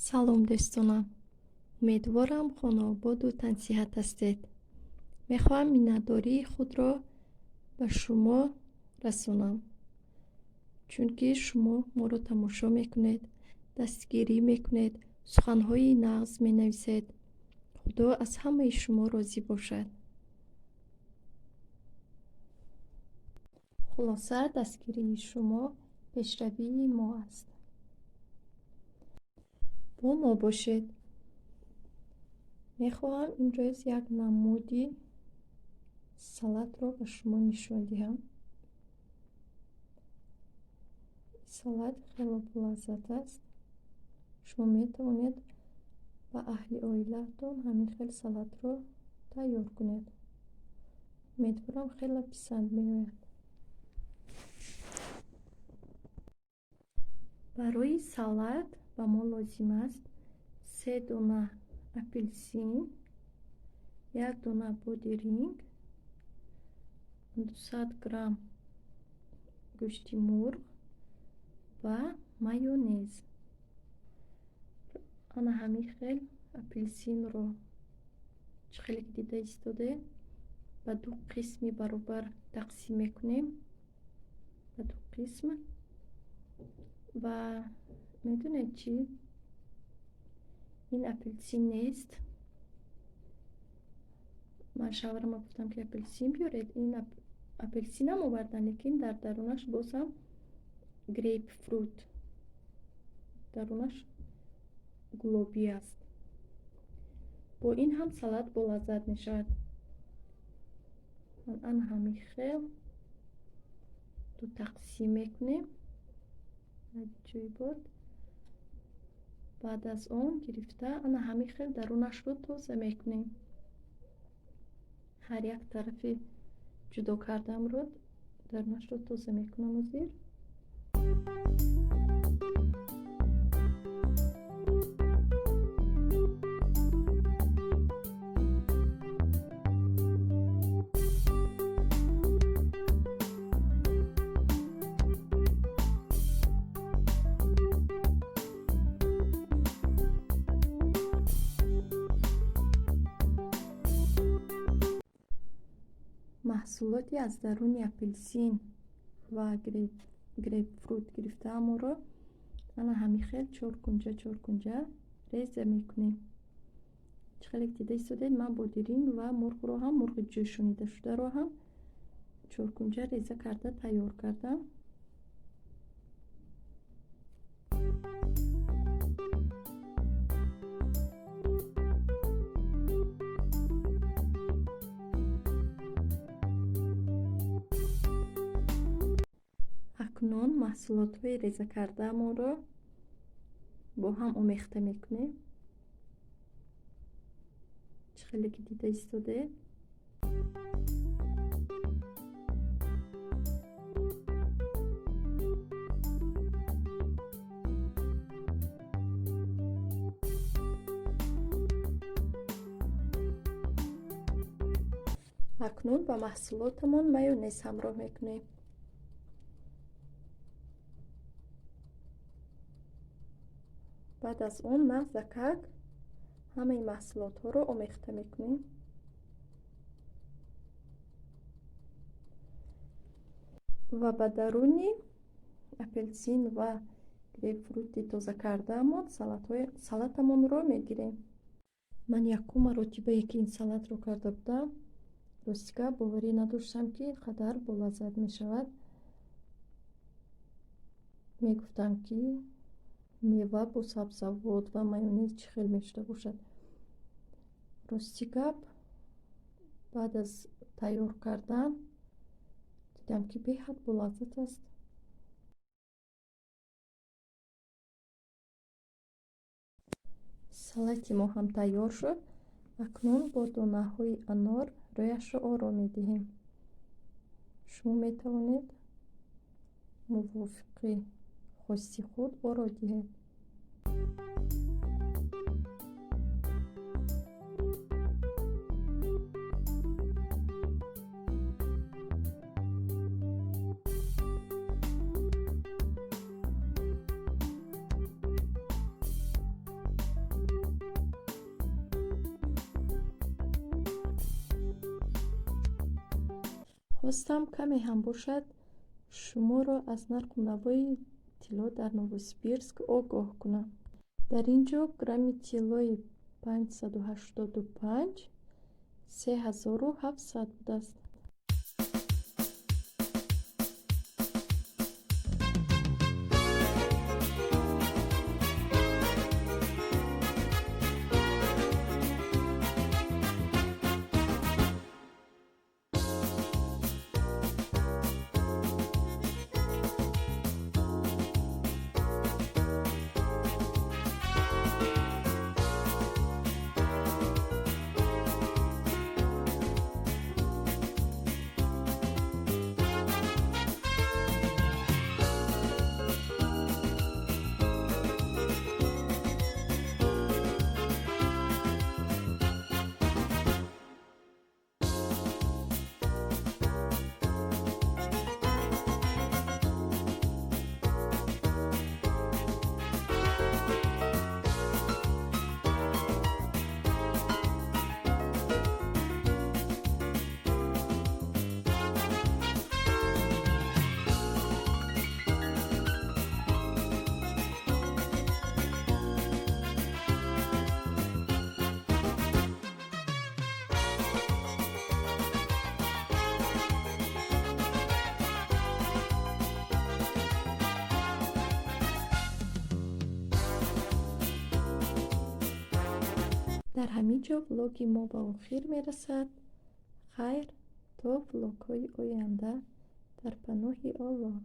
Салом, дӯстонам! Умедворам, хонаободу тансиҳат ҳастед. Мехоҳам миннатдории худро ба шумо расонам, чунки шумо моро тамошо мекунед, дастгирӣ мекунед, суханҳои нағз менависед. Худо аз ҳамаи шумо розӣ бошад. Хулоса, дастгирии шумо пешравии мо аст. Бо мо бошед. Мехоҳам имрӯз як намуди салатро ба шумо нишон диҳам. Салат хело болаззат аст. Шумо метавонед ба аҳли оилаатон ҳамин хел салатро тайёр кунед. Умедворам, хеле писанд меояд. Барои салат ба мо лозим аст се дона апелсин, як дона бодиринг, 200 грамм гӯшти мурғ ва майонез. Ана ҳамин хел апелсинро, чӣ хеле ки дида истодед, ба ду қисми баробар тақсим мекунем, ба ду қисм. Ва медонед чӣ? Ин апелсин нест. Ман шавҳарама гуфтам, ки апелсин биёред. Ин апелсинам овардан, лекин дар дарунаш боз ҳам грейпфрут, дарунаш гулобӣ аст. Бо ин ҳам салат болаззат мешавад. Ана ҳамин хел ду тақсим мекунем ҷои бод. Баъд аз он гирифта, ана ҳамин хел дарунашро тоза мекунем. Ҳар як тарафи ҷудо кардаамро дарунашро тоза мекунам ҳозир. Маҳсулоти аз даруни апелсин ва грейпфрут гирифтаамонро ана ҳамин хел чоркунҷа чоркунҷа реза мекунем. Чӣ хеле ки дида истодед, ман бодиринг ва мурғро ҳам, мурғи ҷӯшонидашударо ҳам чоркунҷа реза карда тайёр кардам. Акнун маҳсулотҳои резакардаамонро бо ҳам омехта мекунем, чӣ хеле ки дида истодед. Акнун ба маҳсулотамон майонез ҳамроҳ мекунем. Баъд аз он нағзакак ҳамаи маҳсулотҳоро омехта мекунем ва ба даруни апелсин ва грейпфрути тозакардаамон салатамонро мегирем. Ман якум маротибае ки ин салатро карда будам, рости гап, боварӣ надоштам, ки ин қадар болаззат мешавад. Мегуфтам, ки мева бо сабзавот ва майонез чӣ хел мешуда бошад? Рости гап, баъд аз тайёр кардан дидам, ки беҳад болаззат аст. Салати мо ҳам тайёр шуд. Акнун бо донаҳои анор рӯяшро оро медиҳем. Шумо метавонед мувофиқи хости худ оро диҳед. Хостам, каме ҳам бошад, шуморо аз нарху навои тилло дар Новосибирск огоҳ кунам. Дар ин ҷо грамми тиллои 585 3700 будааст. Дар ҳамин ҷо влоги мо ба охир мерасад. Хайр, то влогҳои оянда, дар паноҳи Оллоҳ.